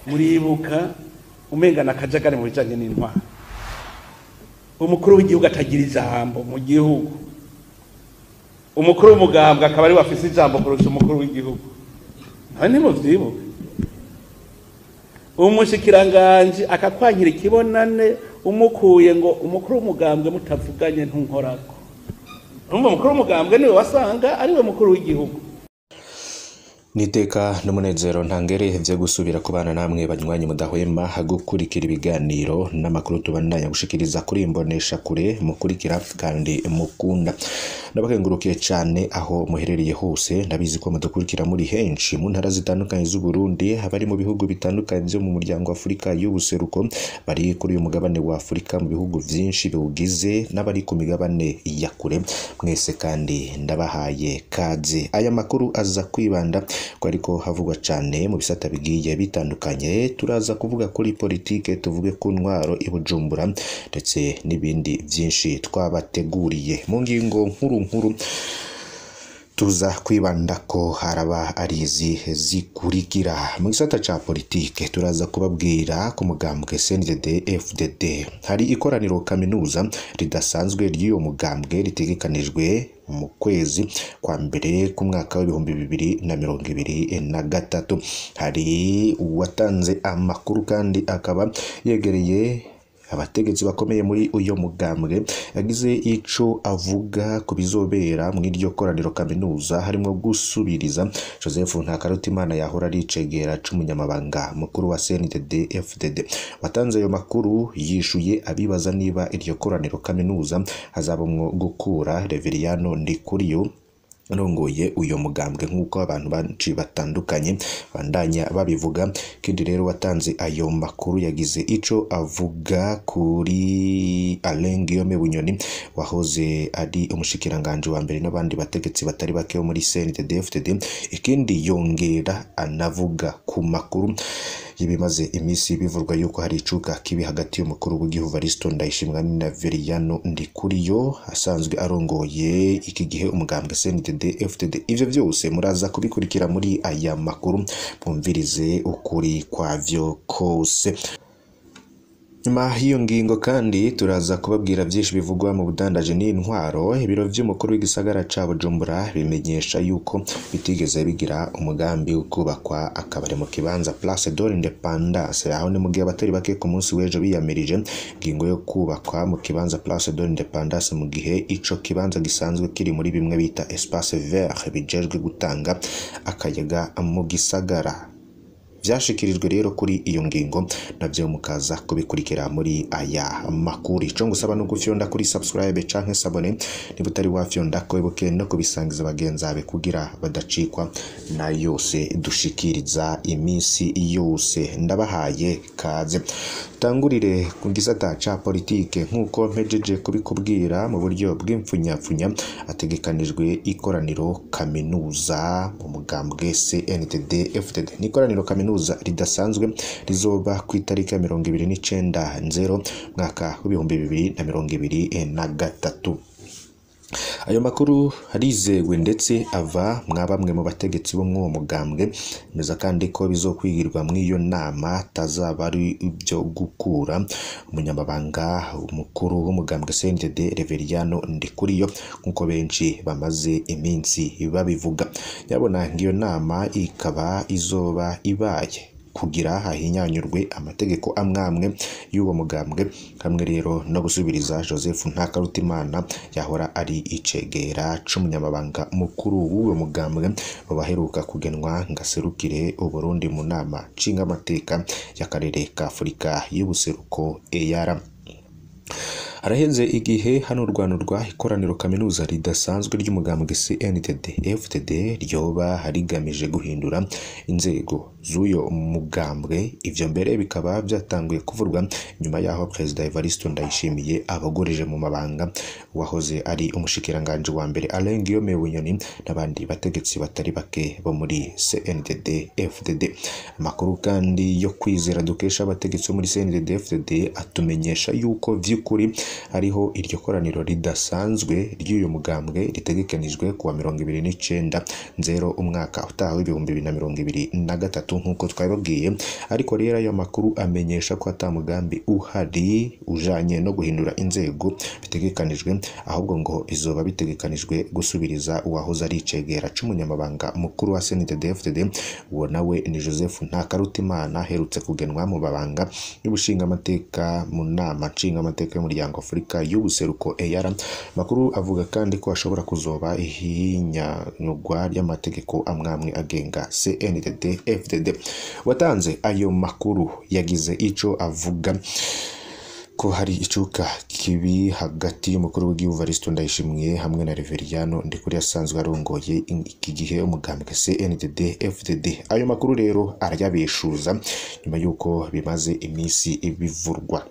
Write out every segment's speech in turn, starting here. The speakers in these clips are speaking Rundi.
Muribuka umenga na kajagari mu bijanye n'intwaro, umukuru w'igihugu atagira ijambo mu gihugu, umukuru w'umugambwe akaba ari wafise ijambo kurusha umukuru w'igihugu. Ntawe ntimuvyibuka? Umushikiranganji akakwankira ikibonane umukuye ngo umukuru w'umugambwe mutavuganye ntunkorako. Urumva umukuru w'umugambwe niwe wasanga ariwe mukuru w'igihugu. Niteka n'umunezero ntangere vyo gusubira kubana namwe banywanyi mudahwema gukurikira ibiganiro n'amakuru tubandanya gushikiriza kuri imbonesha kure mukurikira kandi mukunda. Ndabakengurukiye cane aho muherereye hose, ndabizi ko mudukurikira muri henshi mu ntara zitandukanye z'u Burundi, abari mu bihugu bitandukanye vyo mu muryango wa Afurika y'ubuseruko, bari kuri uyu mugabane wa Afurika mu bihugu vyinshi biwugize, n'abari ku migabane ya kure mwese kandi ndabahaye kaze. Aya makuru aza kwibanda ko ariko havugwa cane mu bisata bigiye bitandukanye. Turaza kuvuga kuri politike, tuvuge ku ntwaro i Bujumbura ndetse n'ibindi vyinshi twabateguriye. Mu ngingo nkuru nkuru tuza kwibanda ko haraba arizi zikurikira. Mu gisata ca politike turaza kubabwira ku mugambwe CNDD FDD hari ikoraniro kaminuza ridasanzwe ry'uyo mugambwe ritegekanijwe mu kwezi kwa mbere k'umwaka w'2023. Hari uwatanze amakuru kandi akaba yegereye abategetsi bakomeye muri uyo mugambwe, yagize ico avuga ku bizobera mu iryo koraniro kaminuza, harimo gusubiriza Joseph Ntakarutimana yahora ari icegera c'umunyamabanga mukuru wa CNDD FDD. Watanze ayo makuru yishuye abibaza niba iryo koraniro kaminuza hazabamwo gukura Reveriyano Ndikuriyo arongoye uyo mugambwe nk'uko abantu benshi batandukanye bandanya babivuga. Ikindi rero watanze ayo makuru yagize ico avuga kuri Alain Guillaume Bunyoni wahoze ari umushikiranganje wa mbere n'abandi bategetsi batari bake bo muri CNDD-FDD. Ikindi yongera anavuga ku makuru y'ibimaze imisi bivurwa yuko hari icuka kibi hagati y'umukuru w'igihugu Evariste Ndayishimiye na Veriano Ndikuriyo asanzwe arongoye iki gihe umugambwe CNDD FDD. Ivyo vyose muraza kubikurikira muri aya makuru, mwumvirize ukuri kwavyo kose. Nyuma y'iyo ngingo kandi turaza kubabwira vyinshi bivugwa mu budandaji n'intwaro. Ibiro vy'umukuru w'igisagara ca Bujumbura bimenyesha yuko bitigeze bigira umugambi wo kubakwa akabare mu kibanza Place de l'Independance. Aho ni mu gihe abatari bake ku munsi w'ejo biyamirije ingingo yo kubakwa mu kibanza Place de l'Independance, mu gihe ico kibanza gisanzwe kiri muri bimwe bita espace vert bijejwe gutanga akayaga mu gisagara. Vyashikirijwe rero kuri iyo ngingo navyo mukaza kubikurikira muri aya makuru. Ico ngusaba no gufyonda kuri subscribe canke s'abonner niba utari wafyonda, ko ibuke no kubisangiza bagenzi bawe kugira badacikwa na yose dushikiriza iminsi yose. Ndabahaye kaze. Tangurire ku gisata ca politike nk'uko mpejeje kubikubwira mu buryo bw'imfunyapfunya. Ategekanijwe ikoraniro kaminuza mu mugambwe CNDD FDD. Ni ikoraniro kaminuza ridasanzwe rizoba ku itariki ya 29 nzero mwaka w'2023. Ayo makuru arizewe ndetse ava mwa bamwe mu bategetsi bo mw'uwo mugambwe, meza kandi ko bizokwigirwa mw'iyo nama tazaba ari ibyo gukura umunyamabanga mukuru w'umugambwe CNDD Reveriyano Ndikuriyo nk'uko benshi bamaze iminsi babivuga. Nyabona ngiyo nama ikaba izoba ibaye kugira hahinyanyurwe amategeko amwamwe y'uwo mugambwe, hamwe rero no gusubiriza Joseph Ntakarutimana yahora ari icegera c'umunyamabanga mukuru w'uwo mugambwe baheruka kugenwa ngaserukire Uburundi mu nama nshingamateka y'akarere ka Afurika y'ubuseruko EAR. Haraheze igihe hanurwanurwa ikoraniro kaminuza ridasanzwe ry'umugambwe CNDD FDD ryoba rigamije guhindura inzego z'uyo mugambwe. Ivyo mbere bikaba vyatanguye kuvurwa nyuma yaho Perezida Evariste Ndayishimiye abagoreje mu mabanga wahoze ari umushikiranganje wa mbere Alain Guillaume Bunyoni n'abandi bategetsi batari bake bo muri CNDD FDD. Amakuru kandi yo kwizera dukesha abategetsi bo muri CNDD FDD atumenyesha yuko vy'ukuri ariho iryo koraniro ridasanzwe ry'uyu mugambwe ritegekanijwe kuwa 29 nzero umwaka utaha w'2023 nk'uko twabibabwiye. Ariko rero ayo makuru amenyesha ko ata mugambi uhari ujanye no guhindura inzego bitegekanijwe, ahubwo ngo bizoba bitegekanijwe gusubiriza uwahoze ari icegera c'umunyamabanga mukuru wa CNDD-FDD, uwo nawe ni Joseph Ntakarutimana aherutse kugenwa mu mabanga y'ubushingamateka mu nama nshingamateka y'umuryango Afurika y'ubuseruko EAR. Makuru avuga kandi ko ashobora kuzoba ihinyanyurwa ry'amategeko amwamwe agenga CNDD-FDD. Watanze ayo makuru yagize ico avuga ko hari icuka kibi hagati y'umukuru w'igihugu Evariste Ndayishimiye hamwe na Reveriyano Ndikuri asanzwe arongoye iki gihe umugambwe CNDD FDD. Ayo makuru rero arayabeshuza nyuma yuko bimaze iminsi bivurwa.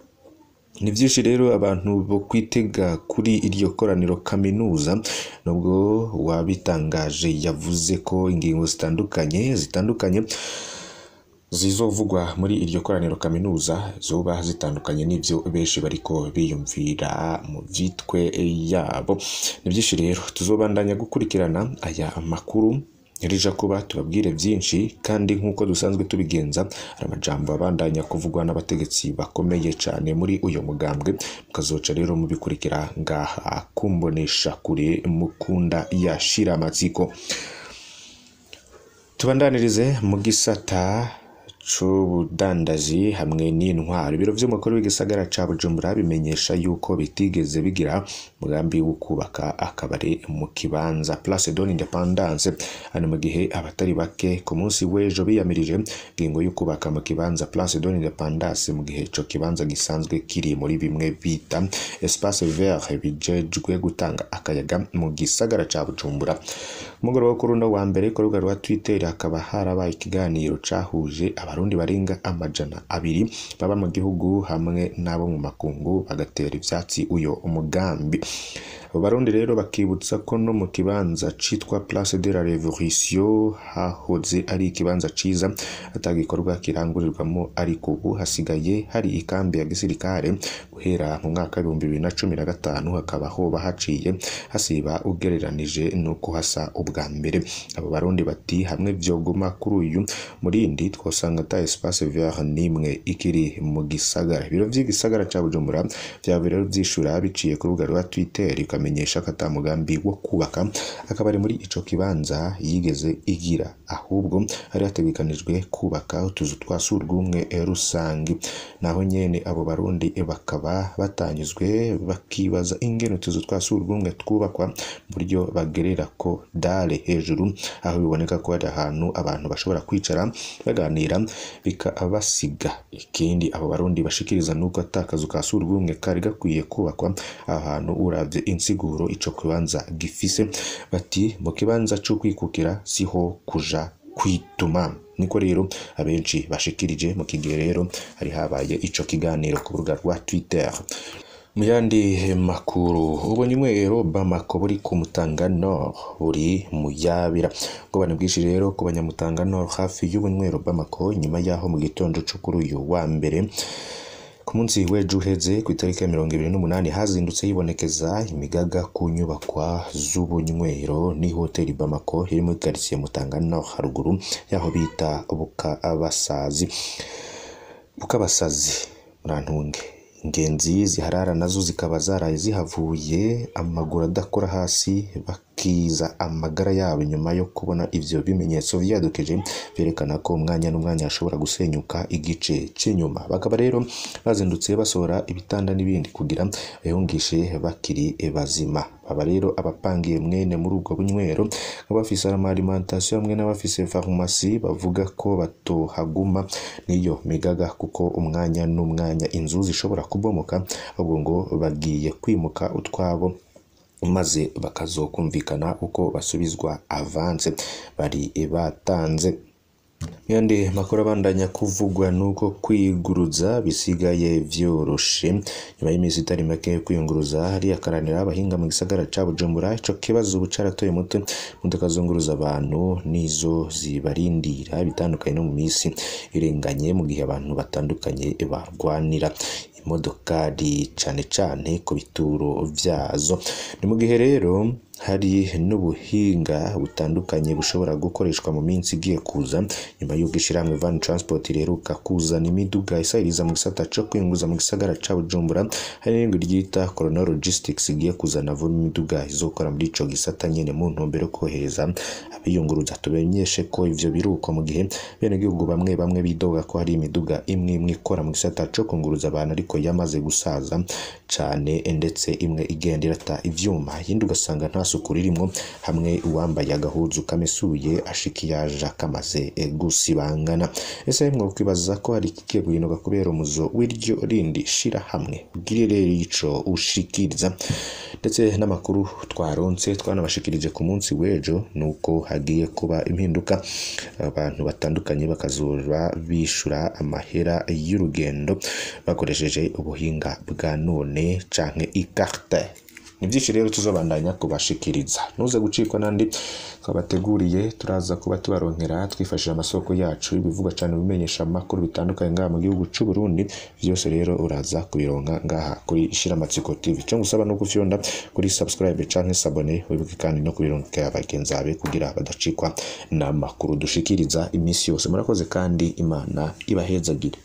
Ni byinshi rero abantu bo kwitega kuri iryo koraniro kaminuza, nubwo wabitangaje yavuze ko ingingo zitandukanye zizovugwa muri iryo koraniro kaminuza zoba zitandukanye n'ivyo benshi bariko biyumvira mu vyitwe yabo. Ni byinshi rero tuzobandanya gukurikirana aya makuru rija kuba tubabwire byinshi, kandi nk'uko dusanzwe tubigenza hari amajambo abandanya kuvugwa n'abategetsi bakomeye cyane muri uyo mugambwe, mukazoca rero mubikurikira ngaha kumbonesha kure mukunda yashira amatsiko. Tubandanirize mu gisata c'ubudandaji hamwe n'intwaro. Ibiro vy'umukuru w'igisagara ca Bujumbura bimenyesha yuko bitigeze bigira umugambi wo kubaka akabare mu kibanza Place de l'Independance. Hano mu gihe abatari bake ku munsi w'ejo biyamirije ingingo yo kubaka mu kibanza Place de l'Independance, mu gihe ico kibanza gisanzwe kiri muri bimwe bita espace vert bijejwe gutanga akayaga mu gisagara ca Bujumbura. Umugoroba wo kuri uno wa mbere ku rubuga rwa Twitter hakaba harabaye ikiganiro cahuje abarundi barenga 200 baba mu gihugu hamwe n'abo mu makungu bagatera ivyatsi uyo umugambi. Abo barundi rero bakibutsa ko no mu kibanza citwa Place de la Révolution hahoze ari ikibanza ciza atagikorwa kirangurirwamo, ariko ubu hasigaye hari ikambi ya gisirikare guhera mu mwaka 2015 hakaba hoba haciye hasiba ugereranije nuko hasa ubwa mbere. Abo barundi bati hamwe vyoguma kuri uyu murindi twosanga ata espace vert nimwe ikiri mu gisagara. Ibiro vy'igisagara ca Bujumbura vyaba rero vyishura biciye ku rubuga rwa Twitter ikamenyesha ko ata mugambi wo kubaka akabari muri ico kibanza yigeze igira, ahubwo hari hategekanijwe kubaka utuzu twa surwumwe rusangi. Naho nyene abo barundi bakaba batanyuzwe bakibaza ingene utuzu twa surwumwe twubakwa mu buryo bagerera ko dale hejuru, aho biboneka ko ari ahantu abantu bashobora kwicara baganira bikabasiga. Ikindi abo barundi bashikiriza nuko atakazu ka surwumwe kari gakwiye kubakwa ahantu uravye insiguro ico kibanza gifise, bati mu kibanza cyo kwikukira siho kuja kwituma. Niko rero abenshi bashikirije mu kigihe rero hari habaye ico kiganiro ku rubuga rwa Twitter. Mu yandi makuru, ubunywero Bamako buri ku Mutanga Nord buri mu Yabira. Ubwo bwinshi rero ku banyamutanga Nord hafi y'ubunywero Bamako nyuma yaho mu gitondo cyo kuri uyu wa mbere ku munsi w'ejo uheze ku itariki ya 28 hazindutse yibonekeza imigaga ku nyubakwa z'ubunywero ni hoteli Bamako iri muri quartier Mutanga Nord haruguru yaho bita Bukabasazi murantunge. Ingenzi ziharara nazo zikaba zaraye zihavuye amaguru adakora hasi bakiza amagara yabo nyuma yo kubona ivyo bimenyetso vyadukije vyerekana ko umwanya n'umwanya ashobora gusenyuka igice c'inyuma. Bakaba rero bazindutse basohora ibitanda n'ibindi kugira bahungishe bakiri bazima. Baba rero abapangiye mwene muri ubwo bunywero abafise alimentation hamwe n'abafise pharmacie bavuga ko batohaguma niyo migaga kuko umwanya n'umwanya inzu zishobora kubomoka, ahubwo ngo bagiye kwimuka utwabo maze bakazokumvikana uko basubizwa avance bari batanze. Yandi makuru abandanya kuvugwa nuko kwiguruza bisigaye vyoroshe nyuma y'imisi itari make yo kwiyunguruza hari akaranira abahinga mu gisagara ca Bujumbura. Ico kibazo ubu caratoye umutwe, imodoka zunguruza abantu nizo zibarindira bitandukanye no mu misi irenganye mu gihe abantu batandukanye barwanira. imodokari cane cane ku bituro vyazo. Ni mu gihe rero hari n'ubuhinga butandukanye bushobora gukoreshwa mu minsi igiye kuza, nyuma y'uko ishirahamwe Van Transport riheruka kuzana imiduga isahiriza mu gisata co kwiyunguruza mu gisagara ca Bujumbura. Hari n'irindi ryita Corona Logistics igiye kuzana vuba imiduga izokora muri ico gisata nyene mu ntumbero yo korohereza abiyunguruza. Tumenyeshe ko ivyo biruko mu gihe benegihugu bamwe bamwe bidoga ko hari imiduga imwe imwe ikora mu gisata co kunguruza abantu ariko yamaze gusaza cane, ndetse imwe igenda irata ivyuma, iyindi ugasanga nta suku ririmwo, hamwe uwambaye agahuzu kamesuye ashika yaja kamaze gusibangana. Ese mwo kwibaza ko hari ikigiye guhinduka kubera umuzo w'iryo rindi shirahamwe? Bwire rero ico ushikiriza. Ndetse n'amakuru twaronse twanabashikirije ku munsi w'ejo nuko hagiye kuba impinduka, abantu batandukanye bakazoba bishura amahera y'urugendo bakoresheje ubuhinga bwa none canke ikarte. Ni byinshi rero tuzobandanya kubashikiriza, ntuze gucikwa n'andi twabateguriye. Turaza kuba tubaronkera twifashishije amasoko yacu ibivugwa cyane bimenyesha amakuru bitandukanye ngaha mu gihugu c'u Burundi. Byose rero uraza kubironka ngaha kuri Ishiramatsiko TV. Icyo ngusaba no gufyonda kuri subscribe canke s'abonner, wibuke kandi no kubironkera bagenzi bawe kugira badacikwa n'amakuru dushikiriza iminsi yose. Murakoze kandi Imana ibahezagire.